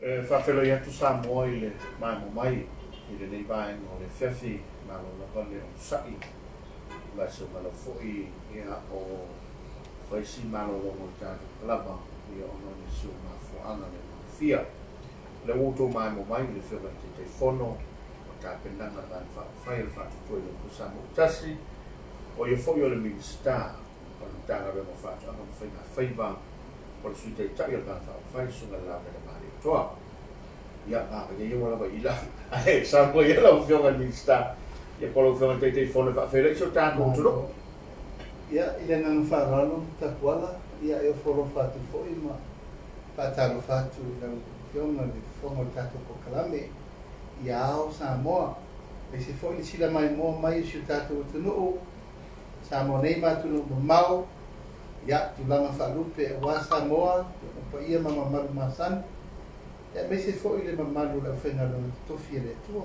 E faafeiloai atu Samoa i le maemo mai i lenei vaega o le afiafi, malo lava le onosai ma se umalau foi ia o fai si malologa o le tatou kalava ia ona o nisi o mafuaaga le maofia. O lea ua outou maemo mai i le Afioga i le Taitaifono o tapenaga a le Vaega Faaupufai o le Faatuatua i le Atua Samoa ua tasi, o ia foi o le Minisita o le Matagaluega o Faatoaga ma Faiga Faiva, o le Sui Taitai o le Vaega Faaupufai, le Susuga i le Laumele Malietoa. Ia, manaia ia ua lava i la. Ae saunoa ia lau Afioga i le Minisita, ia po o lau Afioga i le Taitaifono e faafeiloai si o tatou atunuu. Ia, i le agaga faaaloalo Tapuala, ia e ofo alofa atu foi ma faatalofa atu i lau Afioga i le Fofoga o le tatou Polokalame ia Ao Samoa, aemaise foi le sila maimoa mai o si o tatou atunuu, Samoa nei ma atunuu mamao, ia, tulaga faalupe aua Samoa, ona paia ma mamalu masani, aemaise foi le mamalu o le aufaigaluega totofi a le Atua.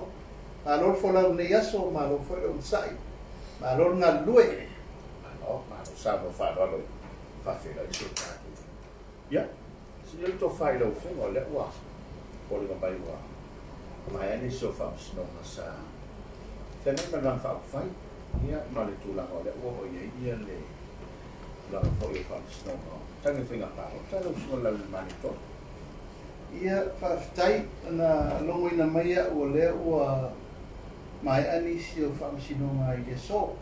Malo le folau i lenei aso, malo foi le onosai, malo le galulue. Malo, malo Samoa faaaloalo i faafeiloai si o tatou. Ia, sili le tofa i lau Afioga, o lea ua foliga mai ua maea nisi o faamasinoga sa feagai ma le Vaega Faaupufai, ia, ma le tulaga o lea ua oo i ai ia le tulaga foi o faamasinoga o tagi o faiga palota lau Susuga Laulemalie. Ia, faafetai. Na logoina mai au o lea ua maea nisi o faamasinoga i le aso.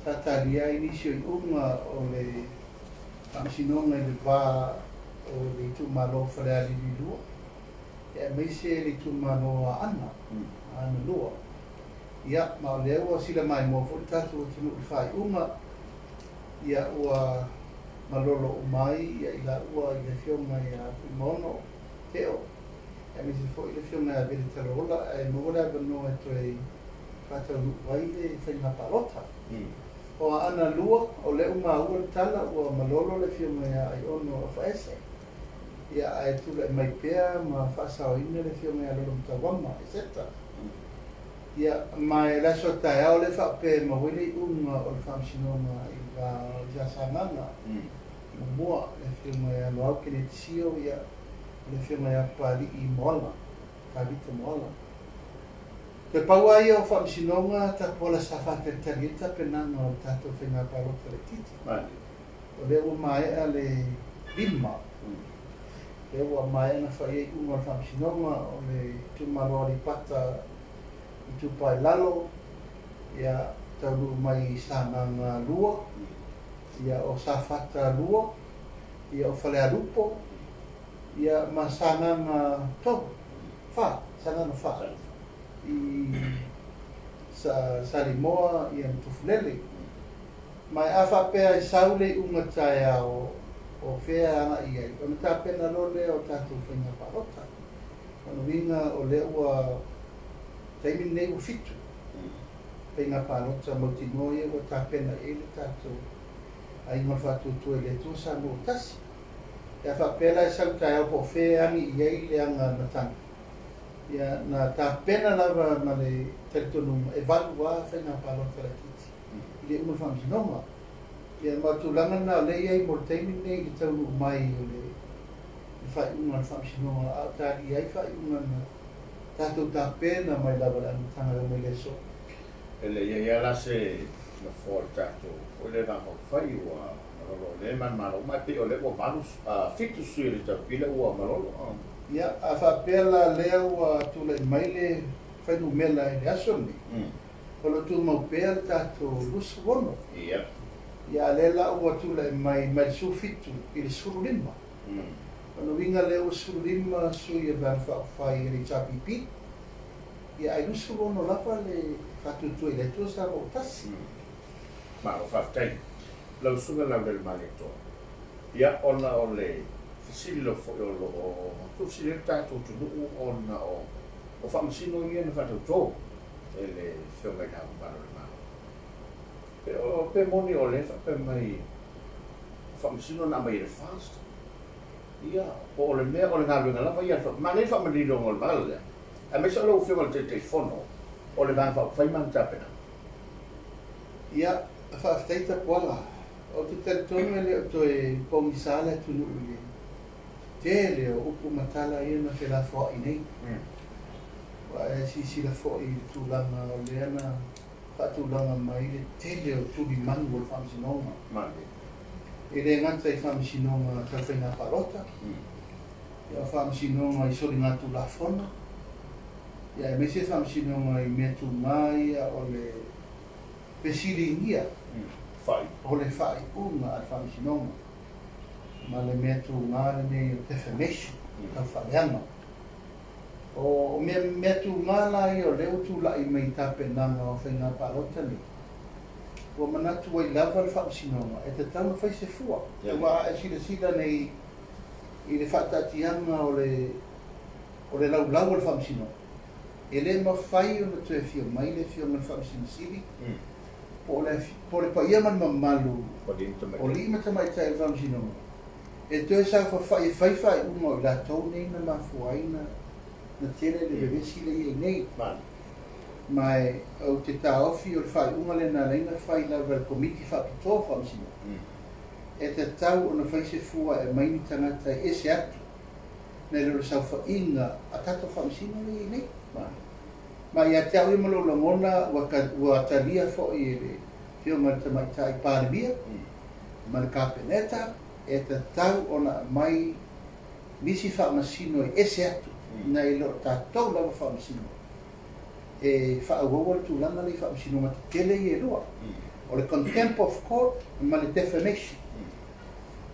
Sa talia ai nisi o iuga o le Faamasinoga i le va o le itumalo o Falealili 2, aemaise le itumalo o Aana, Aana 2. Ia, ma o lea ua sila maimoa foi le tatou atunuu i le faaiuga, ia ua malolo uma ai ia i laua i le Afioga ia Fuimaono Teo, aemaise foi le Afioga ia Vele Talaola, ae maua le avanoa e toe faataunuu ai le faiga palota. O Aana 2, o lea ua maua le tala ua malolo le Afioga ia Aiono Afaese, ia ae tulai mai pea ma faasaoina le Afioga ia Lolomatauama Eseta. Ia, ma e le aso a taeao lea faapea e maua ai le iuga o le Faamasinoga i le va o le Sagaga muamua, le Afioga ia Loau Keneti Sio, ia, ma le Afioga ia Papalii Moala, Tavita Moala. Toe pau lava ia o faamasinoga tapuala sa faatalitali ai le tapenaga o le tatou faiga palota laitiiti. O lea ua maea le 5, lea ua maea ona fai ai iuga o le faamasinoga o le itumalo o Aleipata Itupa i Lalo, ia, taunuu mai i Sagaga 2, ia, o Safata 2, ia, o Falealupo, ia, ma Sagaga 3. Fa, Sagaga Fa, i Sa, Salimoa, ia ma Tufulele. Ma a faapea e sau le iuga taeao o fea e agai i ai, ona tapena loa lea o tatou faiga palota. O lona uiga o lea ua, taimi lenei ua fitu faiga palota mautinoa ia ua tapena i ai le tatou Aiga o le Faatuatua i le Atua Samoa ua tasi. Pe a faapea la e sau taeao po o fea e agi i ai le aga matagi, ia na tapena lava ma le talitonuga e valu lava faiga palota laitiiti i le uma o le faamasinoga. Ia ma o tulaga na o lea e i ai mo le taimi lenei i le taunuu mai o le faaiuga a le faamasinoga a o talia ai faaiuga na tatou tapena mai lava i le amataga e oo mai le aso. E le i ai lava la se nofoa o le tatou foi lea Vaega Faaupufai ua Malolo o lea e manumalo uma ae pei o lea ua 8, 7 sui o le HRPP lea ua malolo. Ia, a faapea la lea ua tulai mai le fuainumera i le aso lenei, o lo o tumau pea le tatou 26. Ia. Ia, a lea la ua tulai mai mai le 17 i le 15. O lona uiga lea ua 15 sui o le Vaega Faaupufai a le HRPP, ia ae 26 lava le faatuatua i le Atua Samoa ua tasi. Malo faafetai. Lau Susuga Laulelemalie-Toa, ia ona o le fesili lava foi o lo o tuufesili ai le tatou atunuu ona o o faamasino ia na faatauto e le Afioga i Le Ao Mamalu o le Malo. Pe o pe moni o lea e faapea mai o faamasino na aumai e le FAST, ia po o le mea o le galuega lava ia a le Manaia le faamaninoga o le vala lea, aemaise o lau Afioga i le Taitaifono o le Vaega Faaupufai ma ana tapenaga. Ia, faafetai Tapuala. Ou te talitonu e le o toe pogisa le atunuu i le tele o upu ma tala ia na felafoa'i nei. Ua e silasila foi i le tulaga o lea na faatulaga mai le tele o tulimanu o le Faamasinoga. E le gata i Faamasinoga tau faiga palota, ia o Faamasinoga i soligatulafono, ia aemaise Faamasinoga i mea tuga ia o le fesiligia o le faaiuga a le Faamasinoga ma le mea tuga lenei o defamation, taufaaleaga. O mea mea tuga la ia o lea ua tulai mai i tapenaga o faiga palota nei, ua manatu ai lava le Faamasinoga e tatau ona fai se fua. Aua a e silasila nei i le faataatiaga o le o le laulau a le Faamasinoga, e le mafai ona toe afio mai le Afioga i le Faamasino Sili po o le po o le paia ma le mamalu o alii ma tamaitai o le Faamasinoga e toe saofafai e fai faaiuga o i latou nei na mafua ai na na tele le vevesi lea i ai nei. Ma e ou te taofi o le faaiuga lea na ala ai na fai lava e le Komiti Faapitoa o Faamasinoga, e tatau ona fai se fua e aumai ni tagata e ese atu nai lo le saofaiga a tatou Faamasino lea e i ai nei. Ma ia te au ia ma lou lagona ua ua talia foi e le Afioga i le Tamaitai Palemia ma le Kapeneta e tatau ona aumai nisi faamasino e ese atu nai lo tatou lava faamasino e faaauaua le tulaga lea i faamasinoga tetele ia e lua, o le contempt of court ma le defamation.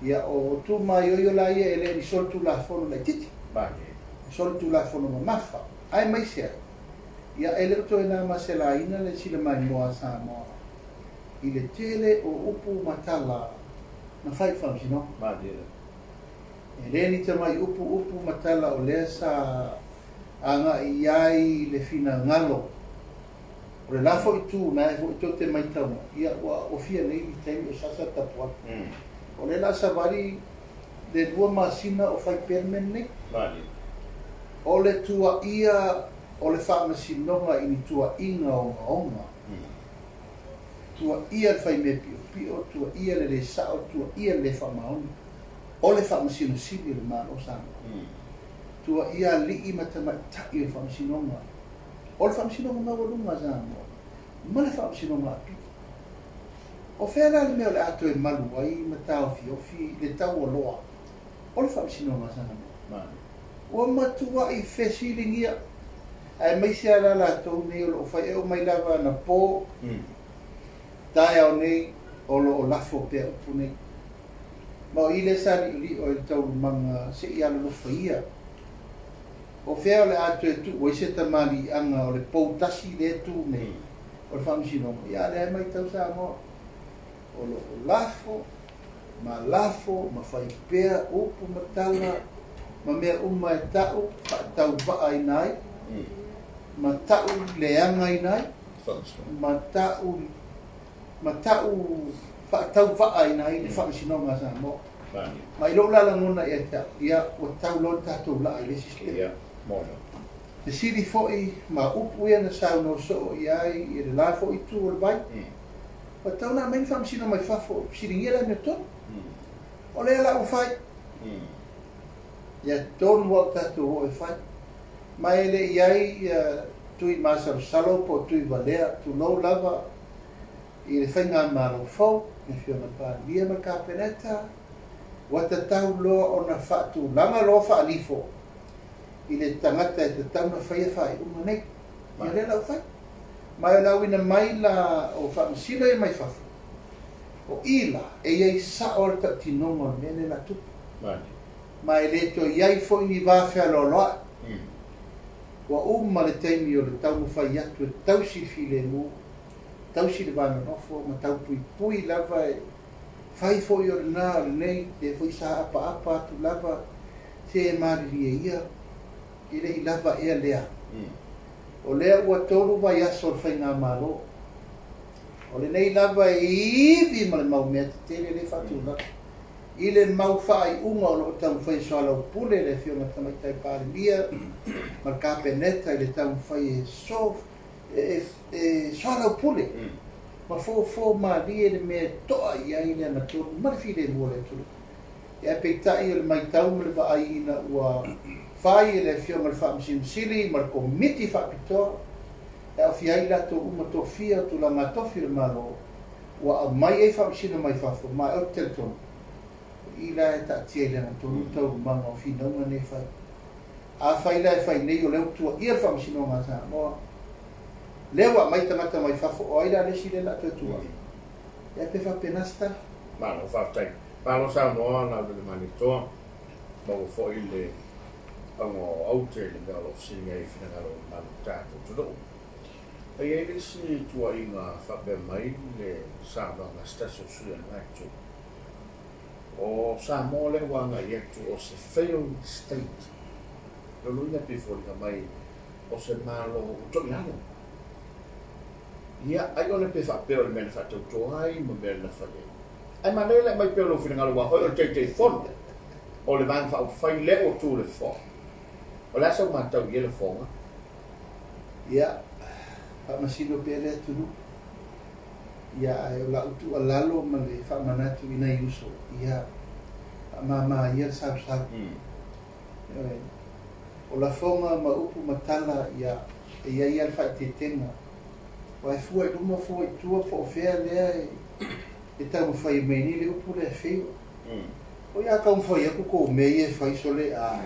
Ia, o tu maioio la ia e le o ni solitulafono laitiiti, o solitulafono mamafa, aemaise ai, ia e le o toe na ma se laina le silamaimoa a Samoa i le tele o upu ma tala na fai i faamasinoga. E le ni tamai upu upu ma tala o lea sa agai i ai le finagalo o le la foi itu na e foi tou te maitau mai, ia ua ofia nei le taimi o sasa tapuai. O lea la savali le lua masina o fai pea le mea lenei. O le tuaia o le faamasinoga i ni tuaiga ogaoga, tuaia le fai mea piopio, tuaia le le sao, tuaia le le faamaoni, o le Faamasino Sili o le Malo o Samoa. Tuaia alii ma tamaitai o le Faamasinoga, o le Faamasinoga Maualuga a Samoa ma le Faamasinoga Apili. O fea la le mea o le a toe malu ai ma taofiofi le taualoa o le Faamasinoga a Samoa? Ua matuai fesiligia, aemaise lava la latou nei o lo o fai, e oo mai lava anapo, taeao nei, o lo o lafo pea upu nei. Ma o i lea sa liolio ai le taualumaga se i alolofa ia. O fea o le a toe tuu ai se tamaliiaga o le pou tasi lea e tu nei o le Faamasinoga? Ia a lea e matau Samoa, o lo o lafo ma lafo ma fai pea upu ma tala ma mea uma e ta'u faatauvaaina ai, ma ta'u leagaina ai, ma ta'u ma ta'u faatauvaaina ai le Faamasinoga a Samoa. Ma i lou la lagona ia te au, ia, ua tau loa le tatou laa i le isi step. Fesili foi ma upu ia na saunoa soo i ai i le la foi itu o le vai, ua tatau ona aumai ni faamasino mai fafo e fesiligia le amiotonu. O lea la ua fai. Ia tonu lava ua tatou oo e fai. Ma e le i ai ia tui masalosalo po o tui valea, tulou lava i le Faigamalo fou, le Afioga i le Palemia ma le Kapeneta, ua tatau loa ona faatulaga loa faalifo i le tagata e tatau ona faia faaiuga nei. Ia lea la ua fai. Ma o le auina mai la o faamasino ia mai fafo, o i la e i ai sao le tautinoga o le mea lea la tupu. Ma e le toe i ai foi ni va fealoaloai. Ua uma le taimi o le taumafai atu e tausi le filemu, tausi le va nonofo ma taupuipui lava e fai foi o lena o lenei, lea foi sa apaapa atu lava se e malilie ia, e le i lava ea lea. O lea ua tolu vaiaso o le Faigamalo. O lenei lava e ivi ma le mau mea tetele lea e faatulaga i le mau faaiuga o lo o taumafai e soalaupule le Afioga i le Tamaitai Palemia ma le Kapeneta i le taumafai e e soalaupule ma fofo malie le mea e to'a i ai le agatonu ma le filemu o le atunuu. Ae peitai o le maitau ma le vaai ina ua fai e le Afioga i le Faamasino Sili ma le Komiti Faapitoa e aofia ai i latou uma tofia o tulaga tofi o le Malo ua aumai ai faamasino mai fafo ma ou te talitonu o i la e taatia i le agatonu taualumaga o finauga nei e fai. Afai la e fai nei o lea ua tuuaia le Faamasinoga a Samoa, lea ua aumai tagata mai fafo, o ai la le isi lea o le a toe tuuaia? Ia pe faapena se tala. Malo faafetai. Malo saunoa Laulele Malietoa. Maua foi le auga o aute i le mea o lo o fesiligia ai finagalo o le mamalu o le tatou atunuu. E i ai le isi tuuaiga faapea mai le saunoaga a se tasi o sui o lena itu. O Samoa lea ua agai atu o se failed state. Lona uiga e pei e foliga mai o se Malo ua toilalo. Ia, ai ole pe faapea o le mea na faatautoa ai ma mea na fai ai. Ae manaia le aumai pea o lou finagalo aua oe o le Taitaifono o le Vaega Faaupufai lea ua tu le fofoga. O le a sau matau i ia lafoga? Ia, faamasino pea le atunuu. Ia, ae o lau tuualalo ma le faamanatu i nai uso, ia, faamama ia le sausau. Ioe. O lafoga ma upu ma tala, ia, e i ai lava le faaeteetega. Aua e fua i luma fua i tua po o fea lea e taumafai mai nei le upu lea e feio. Oi a taumafai atu kou mea ia e fai sole a.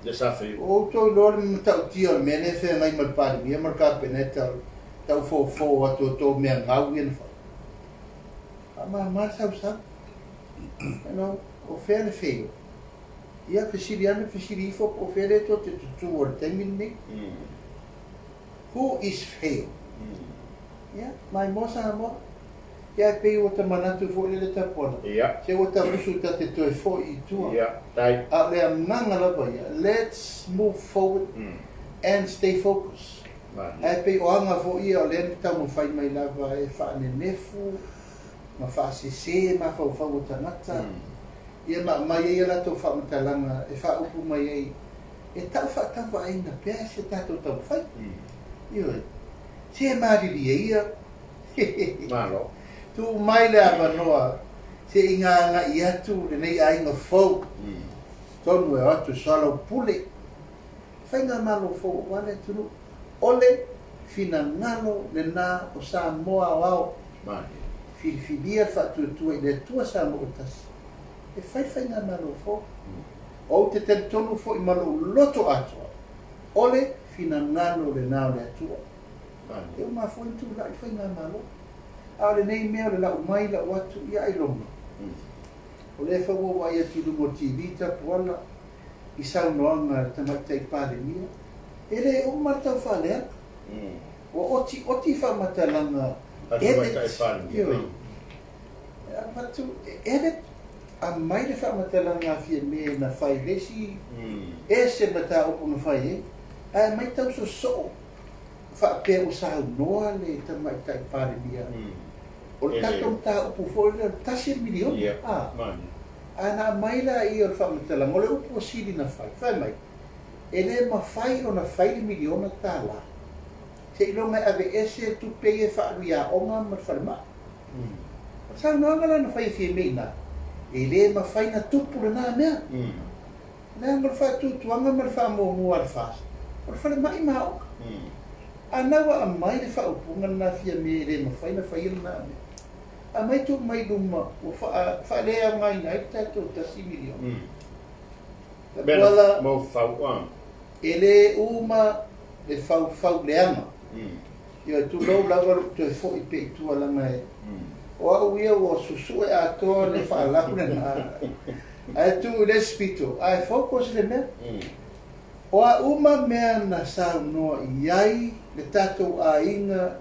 Lea sa feio. Ua outou iloa le matautia o le mea lea e feagai ma le Palemia ma le Kapeneta o le tau fofo atu o tou mea gau ia na fai. Faamama le sausau. You know, o fea le feio? Ia fesili ane fesili ifo po o fea lea tou te tutū ai i le taimi lenei. Who is fail? Ia, maimoa Samoa. Ia, e pei ua ta manatu foi lele Tapuala. Ia. Se ua tamusu ta te toe foi i tua. Ia, tai. A o le agaga lava ia, let's move forward and stay focused. Malie. Ae pei o aga foi ia o lea na taumafai mai lava e faanenefu ma faasese mafaufau o tagata, ia ma aumai ai a latou faamatalaga e faaupu mai ai e tau faatauvaina pea se tatou taumafai. Ioe. Se malilie ia. Malo. Tuu mai le avanoa se i gaga'i atu lenei aiga fou tonu e o atu e soalaupule Faigamalo fou aua le atunuu. O le finagalo lena o Samoa aoao. Filifilia le faatuatua i le Atua Samoa ua tasi e fai le faigamalo fou. Ou te talitonu foi ma lou loto atoa, o le finagalo lena o le Atua. E uma foi ona tulai le faigamalo. A o lenei mea o le lau mai lau atu, ia ailoga. O lea foi ua ou vaai atu i luga o le TV tapuala i saunoaga a le Tamaitai Palemia, e le uma le tau faaleaga. Ua otioti faamatalaga edit, ioe, E avatu, edit, aumai le faamatalaga a Fiame na fai i le isi ese mataupu na fai ai, ae aumai tau sosoo faapea ua saunoa le Tamaitai Palemia. O le tatou mataupu foi lea o le tasi miliona, a, ae na aumai laia o le faamatalaga, o le upu ua sili na fai, fai mai, e le mafai ona fai le miliona tala, seiloga e aveese tupe ia e faaalu i aoga ma le falemai. O le saunoaga la na fai e Fiame i ina, e le mafai na tupu lena mea. Leaga o le faatuatuaga ma le faamuamua a le FAST, o le falemai ma aoga. A na ua aumai le faaupuga lena a Fiame e le mafai na faia lena mea. Aumai tuu mai i luma ua faaleaogaina ai le tatou tasi miliona. Tapuala, e le uma le faufau leaga. Ioe, tulou lava lou toe foi pea i tua leaga e o au ia ua susue atoa le faalau lena ae tuu i le isi pito ae focus le mea. O a uma mea na saunoa i ai le tatou aiga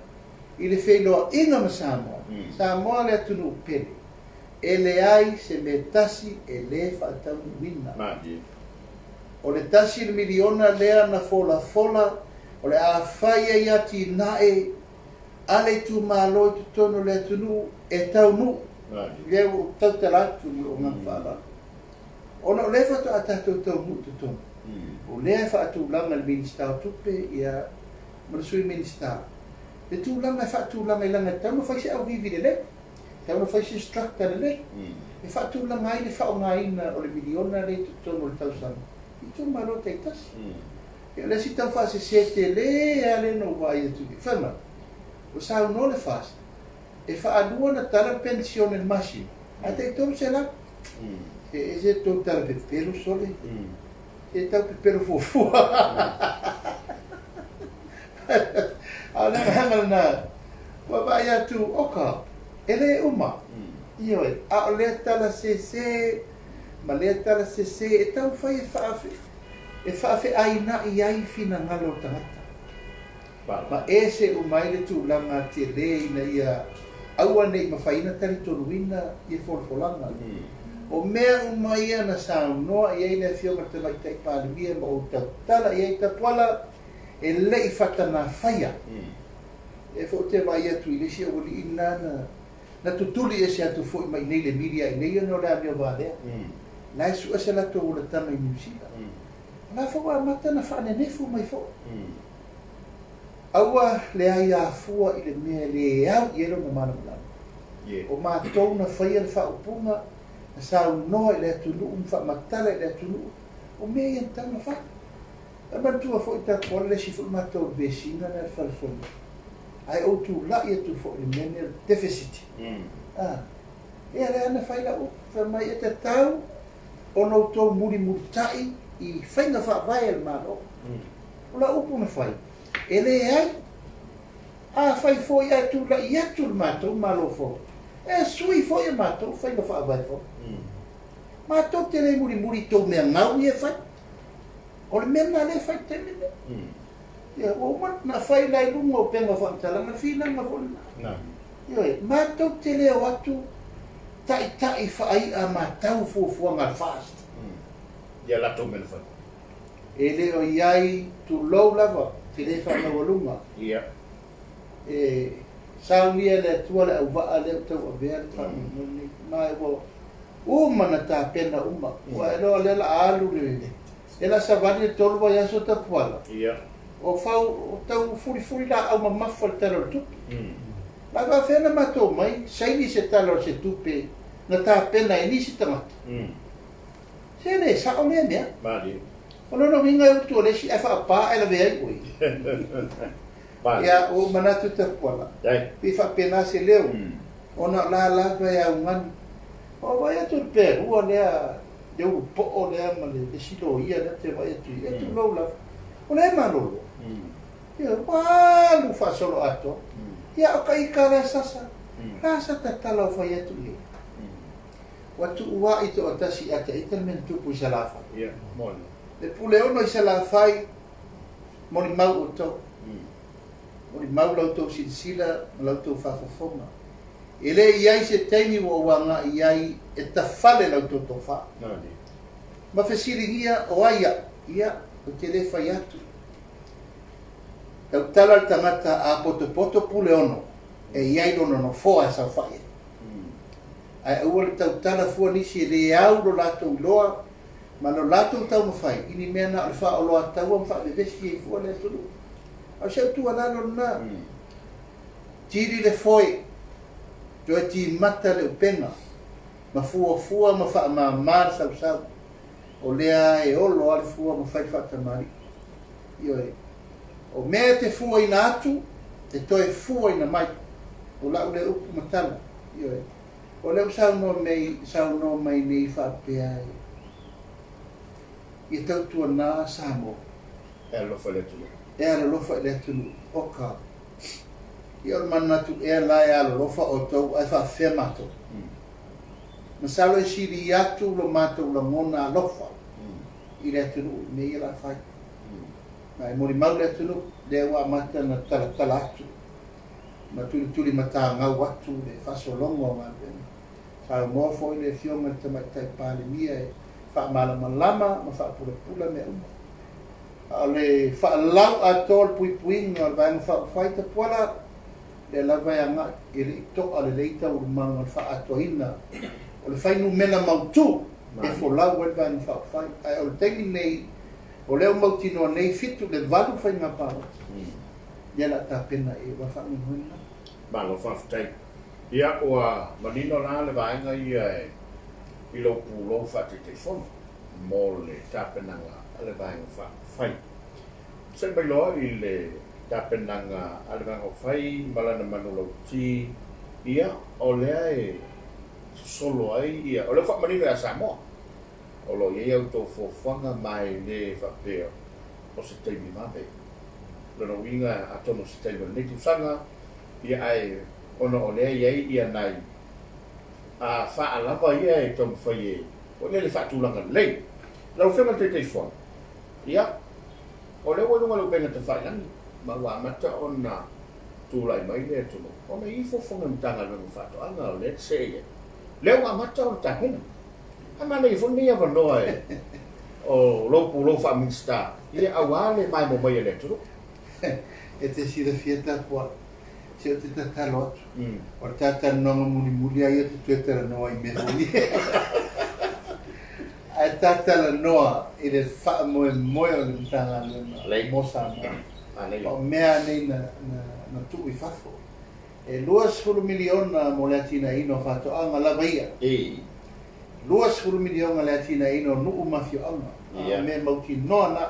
i le feiloaiga ma Samoa, Samoa le atunuu pele, e leai se mea tasi e le faataunuuina. O le tasi le miliona lea na folafola O le a fai ai atinae a le itumalo i totonu o le atunuu e taunuu. Lea ua ou tautala atu ma lou agaga faaaloalo. Ona o lea faatoa tatou taunuu i totonu, o lea e faatulaga e le Minisita o Tupe ia ma le Sui Minisita le tulaga e faatulaga ai leaga e tatau ona fai se auvivi lelei, e tatau ona fai se structure lelei. e faatulaga ai le faaaogaina o le miliona lea i totonu o le tausaga i itumalo taitasi. Ia o le isi tau faasese tele lava lea na ou vaai atu i ai, fai mai, ua saunoa le FAST e faalua ona tala le penisione i le masina, ae tai $300. Se ese le tou tala pepelo sole. Se tau pepelo fuafua. A o le agaga lena, ua vaai atu, oka, e le uma. Ioe, a o lea tala sese ma lea tala sese e taumafai e faafe, e faafeaina'i ai finagalo o tagata. Ma ese uma ai le tulaga tele ina ia aua ne i mafai ona talitonuina ia folafolaga. O mea uma ia na saunoa i ai le Afioga i le Tamaitai Palemia ma ou tautala i ai Tapuala, e le i faatanafaia. E foi ou te vaai atu i le isi aualii lena na na tutuli ese atu foi mai inei i le media inei ona o le amio valea. La e sue se latou olataga i Niu Sila. O la foi ua amata ona faanenefu mai foi. Aua le aiafua i le mea e le au i ai lona malamalama. O matou na faia le faaupuga, na saunoa i le atunuu ma faamatala i le atunuu, o mea ia na tatau ona fai. E manatua foi tatou le isi foi matou i le vesiga lea i le fale fono, ae ou tulai atu foi i le mea lenei o le deficit. A, ia lea na fai lau upu, fai mai e tatau ona outou mulimulitai i faiga faavae a le Malo. O lau upu na fai, e leai. Afai foi ae tulai atu le matou Malo fou, e sui foi a matou faiga faavae fou. Matou te le mulimuli i tou mea gau ia e fai. O le mea lena lea e fai i le taimi lenei. Ia, ua uma ona fai la i luga o upega o faamatalaga, le finauga foi lena. Ioe, matou te le o atu taitai faai'a matau fuafuaga a le FAST. Ia latou mea na fai. E le o i ai, tulou lava, te le faamaualuga. Ia. E saunia e le Atua le auvaa lea ua tauavea le faamoemoe lenei. Ma ua uma ona tapena uma. Ua iloa o lea o le a alu le, lea o le a savali le 3 vaiaso Tapuala. Ia. O fau, o tau fulifuli laau mamafa i le Tala o le Tupe. O le a faafefea ona matou omai saini se Tala o se Tupe na tapena e nisi tagata? Se le sao lea mea. Malie. O lona uiga e utu o le isi ae faapa ae lavea ai oe. Malie. Ia, ua ou manatu Tapuala, pei faapena se leo, ona o la lava e augani. Ua vaai atu le perua lea, le ulupoo lea ma le isi loia lea ou te vaai atu i ai, tulou lava, o lea e malolo. Ioe, ua alu faasoloatoa. Ia, o ka ika la e sasa, la sa tatala o fai atu i ai. Ua tuuaʻi toatasi ia te ita le mea na tupu i Salafai. Ia, moni. Le Puleono i Salafai, molimau outou. Molimau la outou silasila ma la outou faafofoga. E le i ai se taimi ua ou agai ai e tafale la outou tofa. Ma fesiligia, O ai au? Ia, ou te le fai atu. Tautala le tagata a potopoto Puleono e i ai lona nofoa e saofai ai. Ae aua le tautala fua nisi e le au lo latou iloa ma lo latou taumafai i ni mea na o le faaoloataua ma faavevesi ai fua le atunuu. A o si au tuualalo lena, tili le foe, toe timata le upega, ma fuafua ma faamama le sausau, o lea e olo lava le fua ma fai le faatamalii. Ioe. O mea e te fuaina atu, e toe fuaina mai. O lau lea upu ma tala. Ioe. O lea ua saunoa mai, saunoa mai nei faapea e, ia tautuana Samoa. E alolofa i le atunuu. E alolofa i le atunuu. Oka. Ia o le manatu ea la e alolofa outou ae faafefea matou? Masalo e sili atu lo matou lagona alofa i le atunuu i mea ia la fai. Ma e molimau le atunuu, lea ua amata ona talatala atu ma tulituli matagau atu le faasologa o galuega. Saunoa foi le Afioga i le Tamaitai Palemia e faamalamalama ma faapulapula mea uma. A o le faalau atoa o le puipuiga o le Vaega Faaupufai Tapuala, lea lava e agai, e le i to'a lelei taualumaga o le faaatoaina o le fuainumera mautu e folau ai le Vaega Faaupufai. Ae o le taimi lenei, o lea ua mautinoa nei 7 i le 8 faiga palota, lea o le a tapena i ai, ua faamoemoe lena. Malo faafetai. Ia, ua manino la le vaega ia e. i lou pulou faa-Taitaifono mo le tapenaga a le Vaega Faaupufai. Sa'i mai loa i le tapenaga a le Vaega Faaupufai ma lana manulauti, ia, o lea e sosolo ai ia, o lea ua faamanino ia Samoa, o lo o i ai a outou fuafuaga ma e le faapea o se taimi vave. O lona uiga, atonu o se taimi o lenei tausaga, ia ae ona o lea e i ai ia nai a faalava ia e taumafai e, o lea le faatulaga lelei. Lau Afioga i le Taitaifono, ia, o lea ua i luga o le upega tafailagi, ma ua amata ona tulai mai le atunuu, ona e i ai fuafuaga a le Matagaluega o Faatoaga, o lea e see i ai. Lea ua amata ona tapena. Ae manaia foi lenei avanoa e o lou pulou faa-Minisita, ia, aua le maemo mai e le atunuu. E te silafia tapuai, se ou te tatalo atu, o le ta talanoaga mulimuli lava ia ou te toe talanoa i mea foi ia. Ae ta talanoa i le faamoemoe o le Matagaluega mo Samoa. O mea nei na tuu i fafo. E $20 miliona mo le atinaeina o faatoaga lava ia. $20 miliona le atinaeina o nuu ma afioaga. O mea mautinoa na.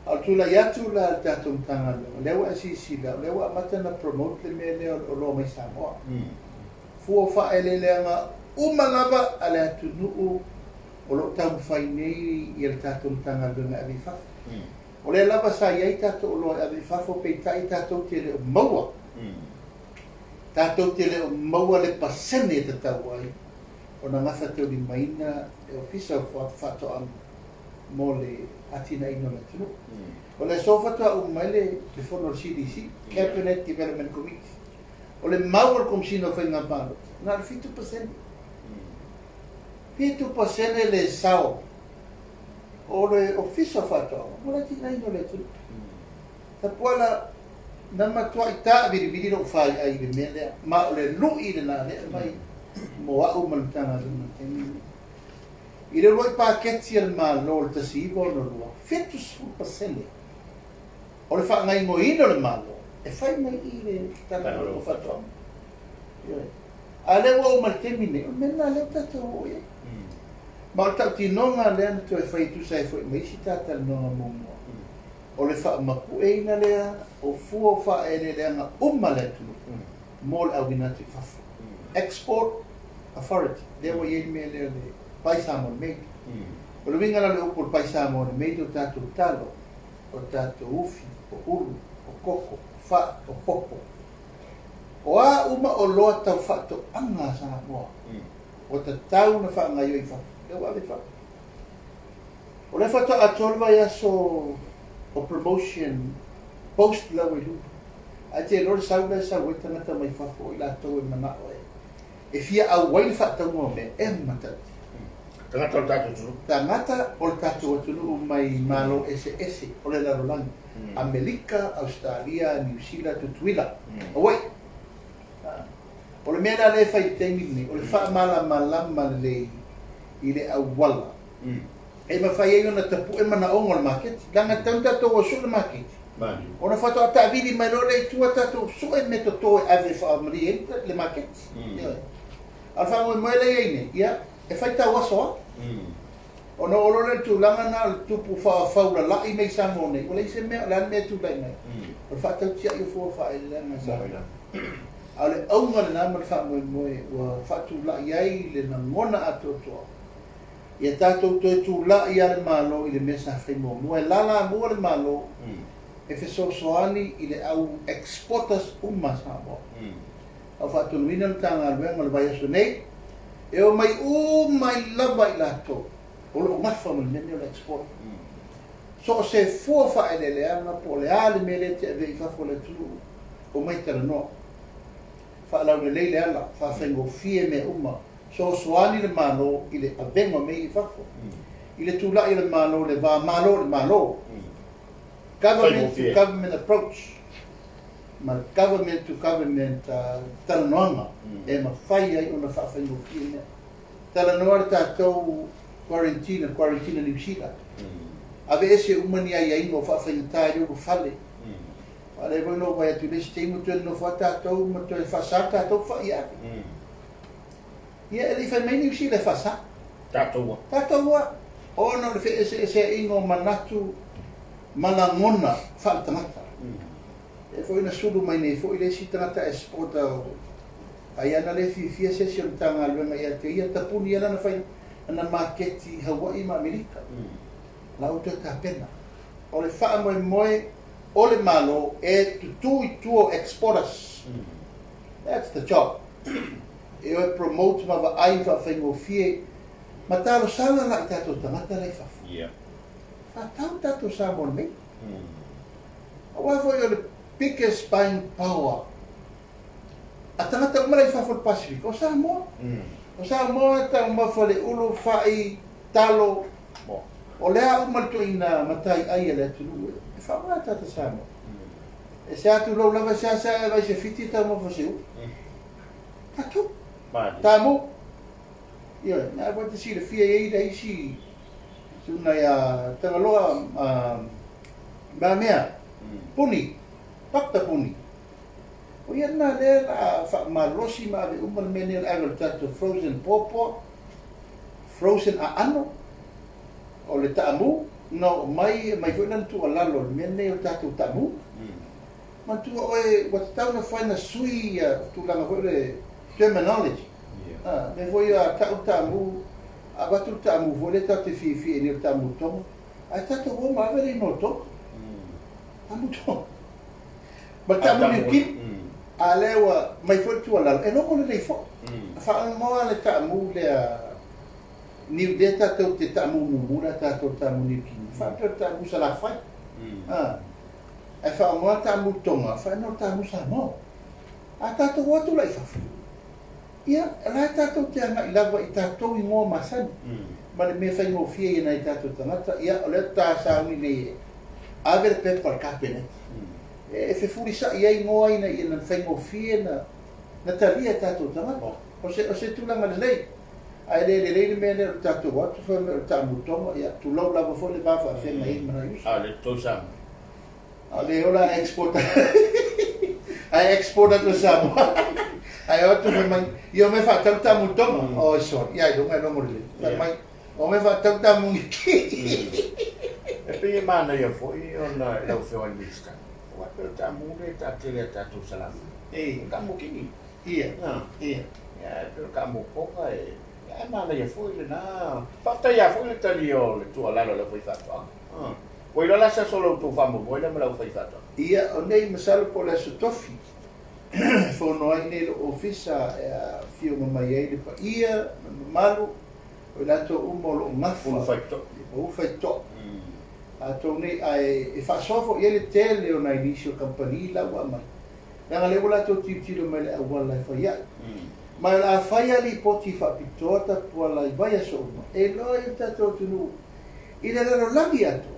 A o le tulai atu la a le tatou Matagaluega, lea ua e silasila, o lea ua amata ona promote le mea lea o le oloa mai Samoa. Fua o faaeleeleaga uma lava a le atunuu o lo o taumafai nei le tatou Matagaluega e ave i fafo. O lea lava sa i ai tatou oloa e ave i fafo, peitai tatou te le o maua, tatou te le o maua le pasene e tatau ai ona gafataulimaina le Ofisa o Faatoaga mo le atinaeina o le atunuu. O le aso faatoa uma mai le fono a le CDC, Cabinet Development Committee. O le mau a le Komesina o Faiga Palota, na o le 7%. 7% le sao o le Ofisa o Faatoaga mo le atinaeina o le atunuu. Tapuala, na matuai taavilivili lou faiai i le mea lea, ma o le lui lena lea e aumai mo au ma le Matagaluega i le taimi lenei. I le uluai paketi a le Malo i le 1962, 70% o le faagaoioiina o le Malo e fai mai i le Matagaluega o Faatoaga. Ioe. A o lea ua oo mai i le taimi lenei, o le mea lena lea ua tatou oo i ai. Ma o le tautinoga lea na toe fai e tusa ai foi ma isi ta talanoaga muamua, o le faamapueina lea o fua o faaeleeleaga uma a le atunuu mo le auina atu i fafo. Export Authority, lea ua i ai le mea lea o le Buy Samoan Made. O le uiga la o le upu o le Buy Samoan Made o tatou talo, o tatou ufi, o ulu, o koko, o fai, o popo. O a uma oloa tau faatoaga a Samoa, ua tatau ona faagaoioi i fafo, lea ua ave i fafo. O lea faatoa atoa le vaiaso o promotion post la ua i luga. Ae te iloa le sau la e sau ai tagata mai fafo o i latou e manao e e fia auai le faatauga o mea e matautia. Tagata o le tatou atunuu. Tagata o le tatou atunuu mai Malo eseese o le lalolagi, Amerika, Ausetalia, Niu Sila, Tutuila, Hawaii. O le mea la lea e fai i le taimi lenei, o le faamalamalama lelei i le auala e mafai ai ona tapue manaoga o le maketi. Leaga e tatau ona tatou o e sue le maketi, ona faatoa taavili mai loa lea i tua tatou sue mea toto e ave e faamalie ai le maketi. Ioe. A o le faamoemoe lea e i ai nei, ia, e fai tauaso lava. Ona oo loa lea i le tulaga lena o le tupu faafaulalai mai Samoa nei, ua leai se mea, o le a le mea e tulai mai? O le faatautiai o fua faaeleeleaga a Samoa. A o le auga lena ma le faamoemoe ua faatulai ai le lagona atoatoa, ia tatou toe tulai lava le Malo i le mea sa fai muamua. E lalamua le Malo e fesoasoani i le au exporters uma a Samoa. A ua faatonuina le Matagaluega o le vaiaso nei, e omai uma ai lava i latou o lo o gafa ma le mea lenei o le export. So o se fua faaeleeleaga po o le a le mea lea e te avea i fafo o le atunuu, omai talanoa. Faalaulelei le ala, faafaigofie mea uma, soasoani le Malo i le avega o mea ia i fafo. I le tulai o le Malo, le va Malo i le Malo, government to government approach, ma le government to government talanoaga e mafai ai ona faafaigofie mea. Talanoa le tatou quarantine, le quarantine a Niu Sila, aveese uma ni aiaiga o faafaigata ai le ulufale. A o lea foi na ou vaai atu i le isi taimi ua toe nonofo lava tatou ma toe faasa le tatou fai e ave. Ia, e le i fai mai Niu Sila e faasa. Tatou a. Tatou a. Ona o le feeseeseaiga o manatu ma lagona faaletagata. E foi na sulu mai nei foi le isi tagata exporter o ai ana le fiafia se isi o le Matagaluega ia te ia, tapuni ia lana fai ana maketi i Hawaii ma Amerika. La ua toe tapena. O le faamoemoe o le Malo e tutū i tua o exporters. That's the job. E o e promote ma vaai ma faafaigofie ma talosaga la i tatou tagata la i fafo. Faatau tatou Samoa nei. Aua foi o le biggest buying power a tagata uma la i fafo o le Pasifika, o Samoa. O Samoa e taumafa le ulu, fai, talo, o le a uma le ituaiga mataiai a le atunuu e faaaoga e tagata Samoa. E se atu lou lava e seasea e vaai se fiti e taumafa se ulu. Tatou. Tamu. Ioe, na foi te silafia e i ai le isi tuna ia Tagaloa Mamea Puni, Doctor Puni. O ia lena lea la a faamalosi ma ave uma le mea nei o le ave o le tatou frozen pawpaw, frozen aano, o le taamu, na oo mai, aumai foi lana tuualalo o le mea lenei o le tatou taamu. Manatua oe ua tatau ona fai na sui ia tulaga foi o le terminology. A, mea foi ia tau le taamu, avatu le taamu foi lea tatou te fiafia i ai nei o le taamu Tonga, ae tatou o ma ave le igoa o Tonga. Taamu Tonga. Ma le taamu Niu Kini. A lea ua mai foi le tuualalo, e logo lelei foi. Faaigoa le taamu lea Niu lea tatou te taamu mumu lea tatou taamu Niu Kini. Faapea o le taamu Salafai. A, ae faaigoa le taamu Tonga, faaigoa le taamu Samoa. A tatou o atu la i fafo, ia, o la e tatou te agai lava i tatou igoa masani, ma le mea faigofie ia nai tatou tagata, ia, o lea ta sauni nei e ave le pepa i le Kapeneta, e fefulisai ai igoa ina ia na faigofie na na talia e tatou tagata. O se, o se tulaga lelei, ae le lelei le mea lea o le tatou o atu fai mai o le taamutoga, ia, tulou lava foi le va faafeagai ai ma nai uso. A o le tou Samoa. A o le ola a export ae export atu e Samoa. Ae o atu fai mai, ia omai faatau tamu Tonga. Oi sorry, ia ailoga e logo lelei. Fai mai, omai faatau tamu Niu. E pei e manaia foi ona i lau Afioga i le Minisita, aua e pei o le taamu lea e taatele a tatou Salafai. O le taamu kini. Ia. Ia. Ia e pei o le taamu Tonga e, ae manaia foi lena. Faafetai lava foi le tali o le tuualalo a le aufaifaatoaga. Ua iloa la se aso o la outou faamoemoe lea ma le aufaifaatoaga? Ia, o nei masalo po o le Aso Tofi e fono ai nei lou ofisa e afioga mai ai le paia ma le mamalu o i latou uma o lo o gafa. Ulu faitoa. Ulu faitoa. Latou nei, ae e faasoa foi i ai le tele o nai nisi o kamupani la ua aumai, leaga lea ua latou tilotilo mai i le auala e fai ai. Ma o le a fai lava lipoti faapitoa tapuala i vaiaso uma e iloa ai le tatou atunuu I le lalolagi atoa,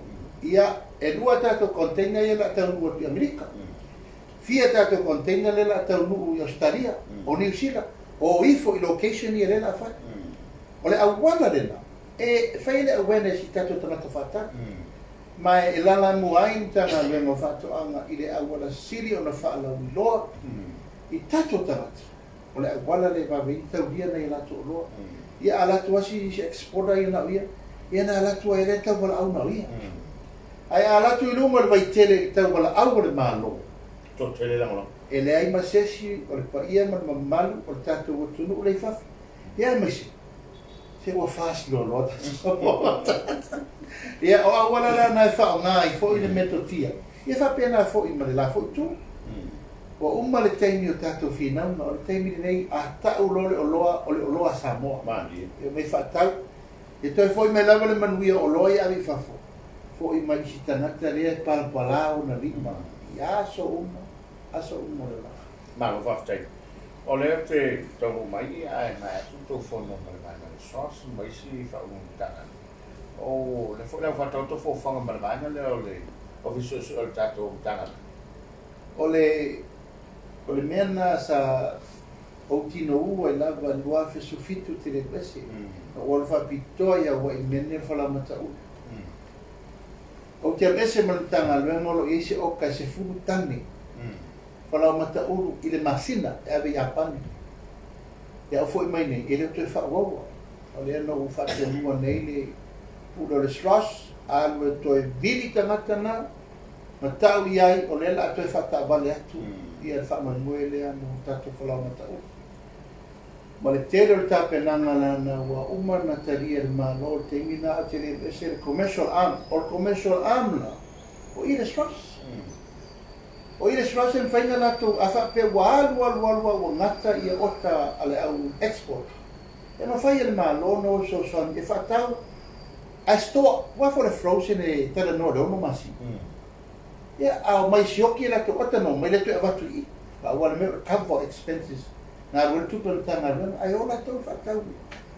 ia, e lua tatou container ia o le a taunuu atu i Amerika. Fia tatou container lea o le a taunuu i Ausetalia, o Niu Sila, o ifo i location ia lea o le a fai. O le auala lena e fai ai le awareness i tatou tagata faatau. Ma e lalamua ai le Matagaluega o Faatoaga i le auala sili ona faalauiloa i tatou tagata. O le auala lea e vave ai ona taulia nai a latou oloa. Ia a alu atu lava si exporter ia na o ia, ia na alu atu ai lea tau valaau na o ia. Ae a alu atu i luga o le vaitele i le tau valaau a le Malo, Toatele lagolago. E leai ma se isi o le paia ma le mamalu o le tatou atunuu lea i fafo. Ia aemaise, se ua fast loaloa tatou. Ia o auala la na e faaaoga ai foi le metotia. Ia faapena foi ma le la foi itu. Ua uma le taimi o tatou finauga, o le taimi lenei a tau loa le oloa, o le oloa a Samoa. Malie. E omai faatau. E toe foi mai lava le manuia o oloa ia ave i fafo, foi mai i si tagata lea e palapala ona lima i aso uma, aso uma o le la. Malo faafetai. O lea ou te taunuu mai ae maea atu le tou fono ma le vaega o le SOS ma isi faauluuluga. O lea foi la ua faataoto foafoaga ma le vaega lea o le Ofisa Suesue o le tatou Matagaluega. O le, o le mea lena sa ou tinou ai lava i le 2017 ou te le alu ese, na ou alu faapitoa i Hawaii i le mea lenei o le falaoa mata ulu. Ou te alu ese ma le Matagaluega o lo o i ai se oka e 10 tane falaoa mata ulu i le masina e ave i Iapani. Ia ou foi mai nei, e le o toe faaauaua. O lea na ou faatonuga nei le pule o le SROS, alu e toe vili tagata na, ma tau i ai, o lea o le a toe faataavale atu ia le faamoemoe lea mo tatou falaoamata ulu. Ma le tele o le tapenaga leaga ua uma ona talia e le Malo i le taimi lena, ae ou te le alu ese le commercial arm. O le commercial arm la, o i le SROS. O i le SROS e mafai ona latou, a faapea ua alu alu alu a ua gata ia ota a le au export, e mafai e le Malo ona o e fesoasoani e faatau ae store. Aua foi o le frozen e talanoa i le 6 masina. Ia, a omai sioki e latou ota ona omai lea toe avatu i i. Aua o le mea o le cover expenses, na alu ai le tupe a le Matagaluega, ae o latou e faatau.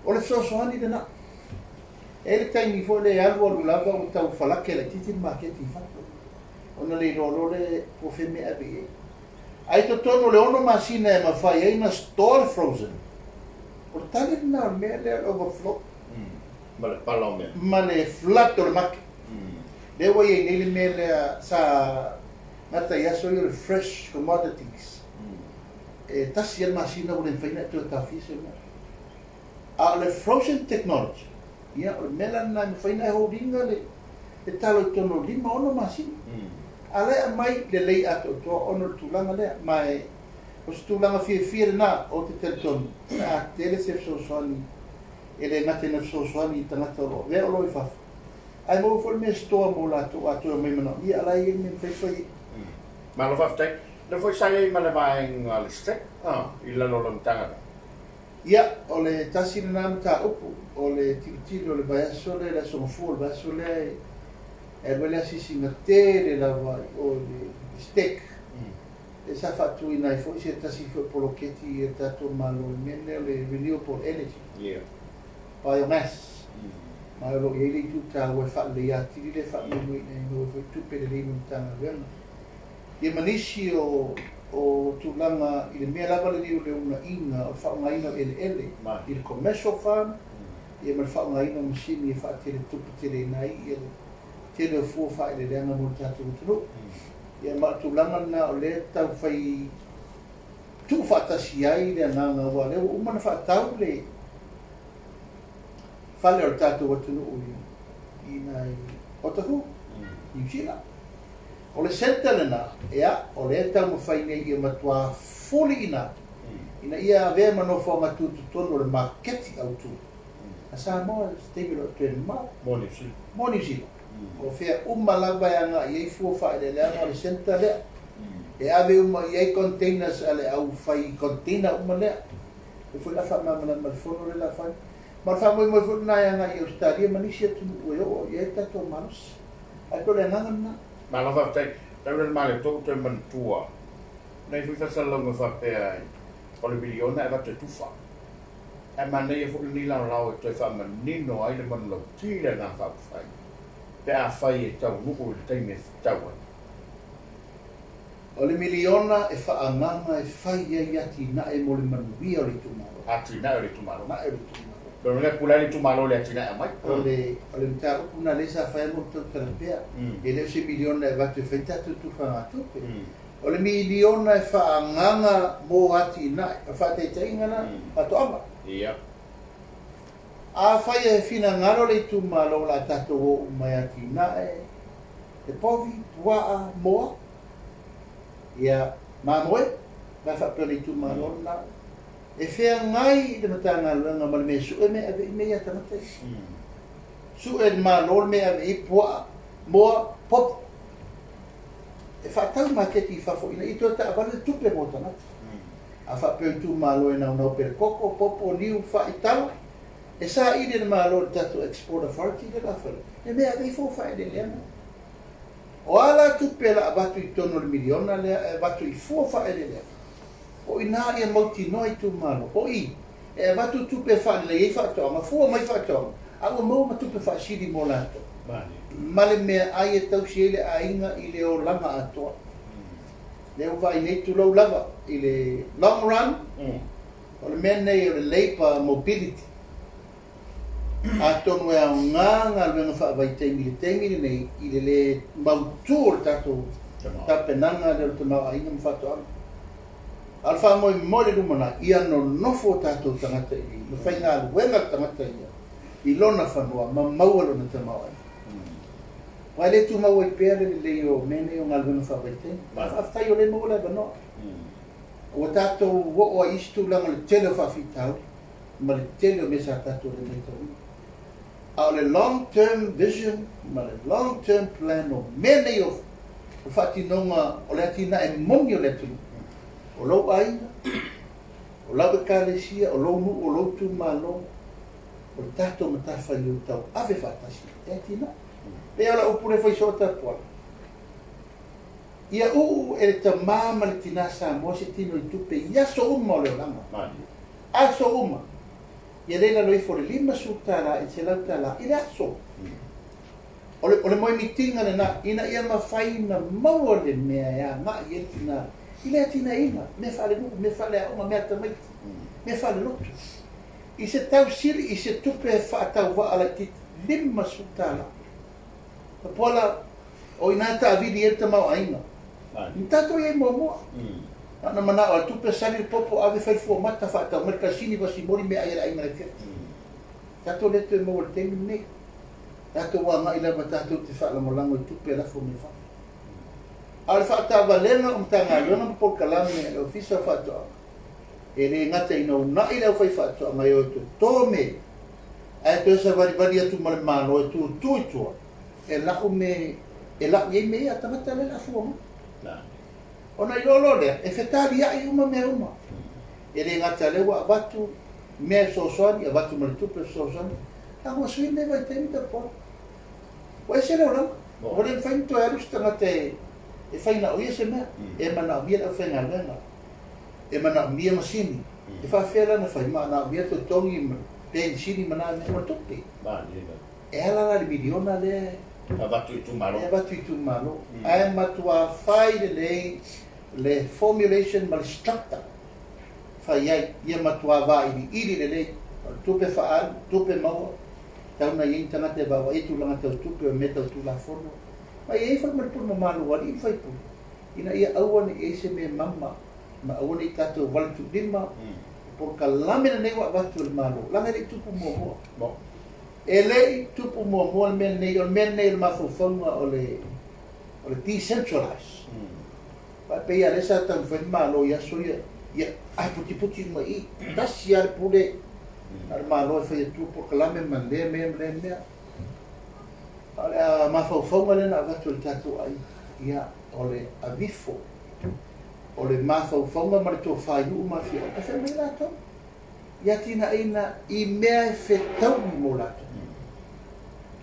O le fesoasoani lena. E i ai le taimi foi lea e alu alu lava ua tau falake laitiiti le maketi i fafo, ona le iloa loa lea po o fea mea e ave i ai. Ae i totonu o le ono masina e mafai ai ona store le frozen, o le tali lena o le mea lea o le overflow. Ma le pala o mea. Ma le flood o le market. Lea ua i ai nei le mea lea sa gata i aso ia o le fresh commodities. E tasi lava le masina ua le mafai ona e toe taofia se mea. A o le frozen technology, ia o le mea la lena e mafai ona e hold ina le talo i totonu o le 5, 6 masina. A o la e aumai lelei atoatoa ona o le tulaga lea. Ma e o se tulaga fiafia lena, ou te talitonu, o le a tele se fesoasoani e le gata ina fesoasoani i tagata o lo o avea oloa i fafo, ae maua foi le mea stoa mo latou a toe omai manaomia, a o la e i ai le mea e mafai ona fai ai. Malo faafetai. O lea foi sa i ai ma le vaega a le STEC i lalo o lau Matagaluega. Ia, o le tasi lena mataupu, o le tilotilo i le vaiaso lea, le Aso Gafua o le vaiaso lea e alu ai le asiasiga tele lava i o i le STEC. Lea sa faatuina ai foi se tasi foi o poloketi a le tatou Malo i le mea lea o le renewable energy, biomass. Ma o lo o i ai le itu taua e faaleleia atili le faamoemoe ina ia maua ai foi tupe lelei mo le Matagaluega. Ia ma nisi o o tulaga i le mea lava lenei o le uunaina o le faaaogaina o eleele i le commercial farm ia ma le faaaogaina o masini e faatele tupe teleina ai ia le tele o fua faaeleeleaga mo le tatou atunuu. Ia ma o le tulaga lena o lea e taufai tuufaatasi ai le agaga aua o lea ua uma ona faatau le fale o le tatou atunuu i nai Otahuhu, Niu Sila. O le centre lena, ea, o lea e taumafai nei ia matua fuliina ina ia avea ma nofoaga tutotonu o le maketi autu a Samoa i se taimi o lo o toe mamao. Mo Niu Sila. Mo Niu Sila. O fea uma lava e agai i ai fua faaeleeleaga o le centre lea. E ave uma i ai containers a le au fai container uma lea. O lea foi o le a faamalamalama i le fono lea o le a fai. Ma o le faamoemoe foi lena e agai i Ausetalia ma nisi atunuu e oo i ai le tatou malosi. Ae pei o le agaga lena. Malo faafetai. Tau le male tou toe manatua nei foi faasalalauga faapea o le miliona e avatu e tufa. Ae manaia foi lenei laolao e toe faamanino ai le manulauti i le agaga faaupufai pe afai e taunuu i le taimi e tatau ai. O le miliona e faaagaga e fai ai atinae mo le manuia o le itumalo. Atinae o le itumalo. Atinae o le itumalo. Lona uiga e pule ai le itumalo i le atinae aumai. O le, o le mataupu lena lea sa fai ai matou tala pea. E le o se miliona e avatu e fai tatou tufagatupe. O le miliona e faaagaga mo atinae. O le faataitaiga lena, faatoaga. Ia. Afai e finagalo le itumalo o le a tatou o uma e atinae, e povi, puaa, moa, ia, mamoe, pe a faapea o le itumalo lena, e feagai le Matagaluega ma le mea e sue mea e ave i mea ia tagata isi. Sue e le Malo le mea e ave i ai puaa, moa, povi. E faatau maketi i fafo ina ia toe taavale le tupe mo tagata. A faapea o itumalo e naunau pea le koko, popo, niu, fai, talo, e saili e le Malo i le tatou Export Authority lea la fai, le mea e ave ifo faaeleeleaga. O a la tupe la avatu i totonu o le miliona lea e avatu i fua faaeleeleaga, o i ina ia mautinoa itumalo, o i, e avatu tupe e faalelei ai faatoaga, fua mai faatoaga, a ua maua ma tupe faasili mo latou, ma le meaai e tausi ai le aiga i le olaga atoa. Lea ua vaai nei, tulou lava, i le long run, o le mea lenei o le labour mobility, atonu e aoga galuega faavaitaimi i le taimi lenei i le lē mautū o le tatou tapenaga lea o le tamaoaiga ma faatoaga. A o le faamoemoe i le lumanai, ia nonofo o tatou tagata i i, ma faigaluega le tagata ia i lona fanua ma maua lona tamaoaiga. Aua e le tumau ai pea le lelei o mea nei o galuega faavaitaimi. Ae faafetai o lea e maua le avanoa. Ua tatou oo ai i isi tulaga o le tele o faafitauli ma le tele o mea sa tatou le matauina. A o le long term vision ma le long term plan o mea nei o faatinoga o le atinae moni o le atunuu, o lou aiga, o lau ekalesia, o lou nuu, o lou itumalo, o le tatou matafaioi tauave faatasi e atinae. Pei o lau upu lea e fai soo Tapuala, ia uu e le tama ma le tina Samoa se tino i tupe i aso uma o le olaga. Aso uma. Ia le i lalo ifo o le $50 i le $100 i le aso. O le, o le moemitiga lena, ina ia mafai ona maua le mea e agai i ai le tina i le atinaeina, mea faalenuu, mea faaleaoga, mea a tamaiti, mea faalelotu. I se tausili, i se tupe faatauvaa laitiiti, $50. Tapuala, o i ina e taavili ai le tamaoaiga. Na tatou i ai muamua. Na ona manao lava, tupe sali le popo, ave fai le fua mata, faatau mai le kalasini, vasimoli, meaai a le aiga i le afiafi. Tatou le toe maua i le taimi lenei. Tatou agai lava tatou te faalagolago i tupe e lafo mai fafo. A o le faataavalega o Matagaluega ma polokalame a le Ofisa o Faatoaga, e le gata ina uunai le aufaifaatoaga e o e toto mea ia, ae toe savalivali atu ma le Malo e tutu i tua e lau me e lau i ai mea ia a tagata lea o le a fua mai. Ona iloa loa lea, e fetaliai uma mea uma. E le gata lea ua avatu mea e fesoasoani, avatu ma le tupe e fesoasoani, a ua sui lenei vaitaimi tapuai. Ua ese le olaga. Ua le mafai ona toe alu se tagata e fai na o ia se mea. E manaomia le aufaigaluega, e manaomia masini. E faafefea la ona fai? Manaomia totogi ma penisini ma na mea ma tupe. E ala la i le miliona lea e avatu i itumalo. E avatu i itumalo. Ae matua fai lelei le formulation ma le structure fai ai, ia matua vailiili lelei. O le tupe faaalu, tupe maua, tau na i ai ni tagata e vaavaai i tulaga tau tupe o mea tau tulafono. Ma e i ai foi ma le pule mamalu a alii ma faipule, ina ia aua ne i i ai se mea mama ma aua ne i tatou valetuulima le polokalame lenei ua avatu e le Malo, leaga e le i tupu muamua. E le i tupu muamua le mea lenei, o le mea lenei o le mafaufauga o le o le decentralize. Aua e pei lava o lea sa taumafai le Malo i aso ia, ia aputiputi uma i i, tasi lava le pule a le Malo e fai atu polokalame ma lea mea ma lea mea. A o le mafaufauga lea na avatu e le tatou aiga, ia o le avifo o le mafaufauga ma le tofa i nuu ma afioaga e fai mai latou i atinaeina i mea e fetaui mo latou.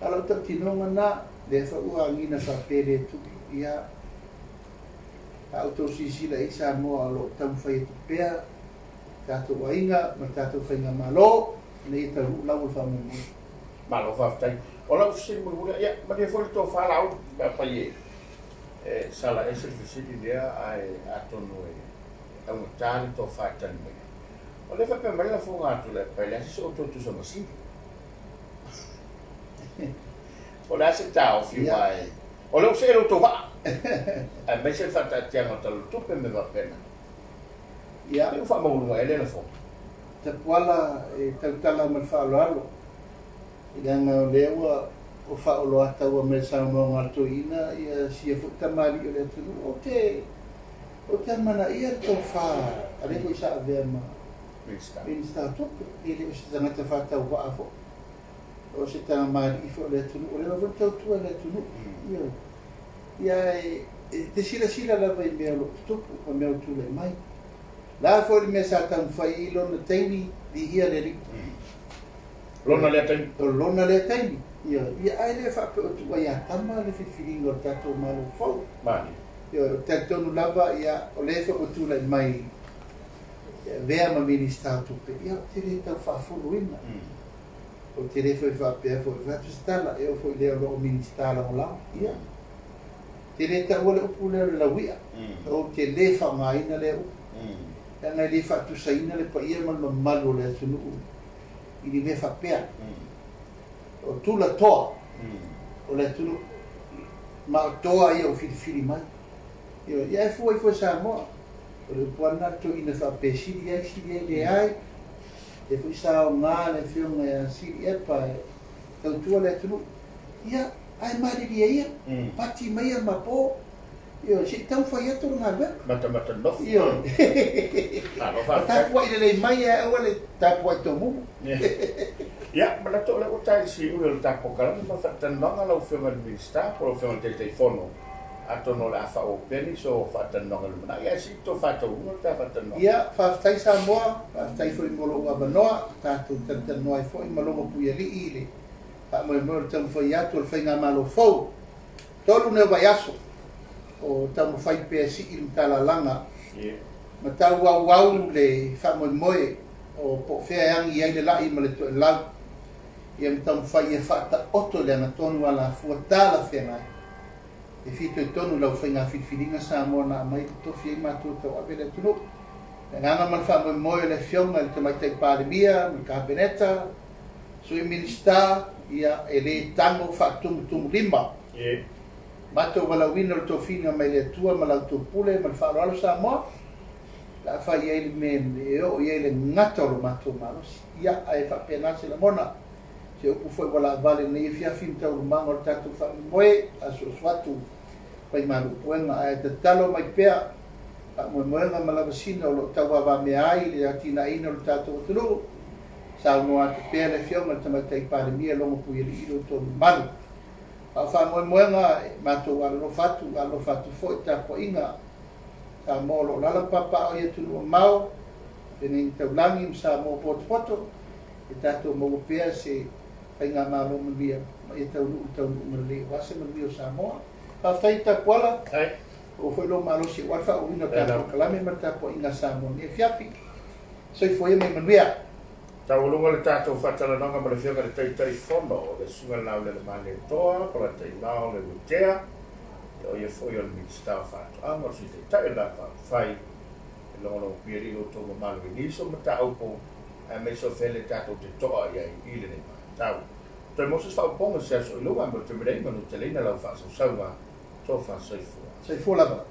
A o lau tautinoga na, lea foi ua agiga faapea le tuli, ia, a outou silasila i ai Samoa o lo o taumafai atu pea tatou aiga ma le tatou faigamalo ina ia taunuu lau o le faamoemoe. Malo faafetai. O lau fesili mulimuli, ia malie foi le tofa Laauli pe afai e e sala ese le fesili lea ae atonu e augata le tofa e tali mai ai. O lea e faapea mai le lafoga a Tuilaepa, e leai se isi o outou tusa masini. O le a se taofi aua e o lea ua see lo outou vaa aemaise le faataatiaga o Tala o le Tupe ma mea faapena. Ia. Pe ua faamaualuga ea lea lafoga? Tapuala e tautala ma le faaaloalo, leaga o lea ua faaoloataua mai le saunoaga a le toeaina ia sia foi tamalii o le atunuu. Ou te Ou te amanaia le tofa a lea foi sa avea ma Minisita o Tupe, e le o se tagata faatauvaa foi, o se tamalii foi o le atunuu, o lea lava foi na tautua i le atunuu. Ioe. Ia e te silasila lava i mea o lo o tutupu ma mea o tulai mai. O le a foi le mea sa taumafai ai i lona taimi, viia le Alii. Lona lea taimi. O lona lea taimi. Ioe. Ia ae le faapea o tuu ai ia tama le filifiliga o le tatou Malo fou. Malie. Ioe, ou te talitonu lava, ia, o lea foi ua tulai mai e avea ma Minisita o Tupe, ia, ou te le tau faafuluina. Ou te le foi faapea foi, fai atu se tala, e oo foi i lea o lo o Minisita Lagolago, ia, ou te le taua le upu lea o le lauia, ou te le faaaogaina lea upu, leaga e le faatusaina le paia ma le mamalu o le atunuu i ni mea faapea. O tulatoa o le atunuu, ma o toa ia ua filifili mai. Ioe, ia e fua ifo e Samoa. O le upu lava lena a le toeaina faapea, sili ai, sili ai, leai. Lea foi sa aoga le afioga ia Sili Epa e tautua le atunuu. Ia, ae malilie ia, pati maia ma po, ioe, se i taumafai atu le galuega. Matamata nofo. Ioe. Malo Ma faafetai. tapuai lelei mai ae aua le tapuai tomumu. Ia, manatu o lea ua ta i le siui o le ta polokalame ma faatalanoaga lau Afioga i le Minisita po o lau Afioga i le Taitaifono. Atonu o le a faaauau pea nisi o faatalanoaga i le lumanai, ae sili tou faataunuuga le ta faatalanoaga. Ia, faafetai Samoa, faafetai foi mo lou avanoa, tatou talatalanoa ai foi ma Logo Puialii i le faamoemoe o le taumafai atu o le Faigamalo fou. 3 nei o vaiaso o taumafai pea e sii le matalalaga ma tauauau le faamoemoe o po o fea e agi ai le lai ma le toelau, ia ma taumafai ia faataoto i le agatonu alafua talafeagai e fitoitonu i lau faiga filifiliga Samoa na aumai totofi ai matou e tauave le atunuu. Le agaga ma le faamoemoe o le Afioga i le Tamaitai Palemia ma le Kapeneta, Sui Minisita, ia e le tago faatumutumulima matou valaauina o le tofiga mai le Atua ma la outou pule ma le faaaloalo Samoa, o le a fai ai le mea e oo i ai le gata o lo matou malosi. Ia, ae faapena se lagona. Se upu foi ua laavale i lenei afiafi ma taualumaga o le tatou faamoemoe, asuasu atu faimalu puega ae tatalo mai pea faamoemoega ma lavasina o lo o tauavamea ai le atinaeina o le tatou atunuu. Saunoa atu pea le Afioga i le Tamaitai Palemia Logo Puialii i lo outou mamalu. A o faamoemoega e matou alolofa atu, alolofa atu foi i tapuaiga Samoa o lo o alaala ma papaaao i atunuu mamao, Feagaiga Taulagi ma Samoa Potopoto, ia tatou maua pea se faigamalo manuia ma ia taunuu le taunuuga lelei aua se manuia o Samoa. Faafetai Tapuala, maua foi lou malosi aua le faaauauina o le tatou polokalame ma le tapuaiga a Samoa i lenei afiafi. Soifua ia ma ia manuia. Taualuga le tatou faatalanoaga ma le Afioga i le Taitaifono o le Susuga i le Laulelemaalietoa Polataivao Leuatea, o ia foi o le Minisita o Faatoaga, o le Sui Taitai o le Vaega Faaupufai e logologo pialii lo outou mamalu i nisi o mataupu aemaise o fea tatou te toa i ai i lenei vaitau. Toe maua se faaupuga i se aso i luma mo le taimi nei, manuteleina lau faasausauga, tofa soifua. Soifua lava.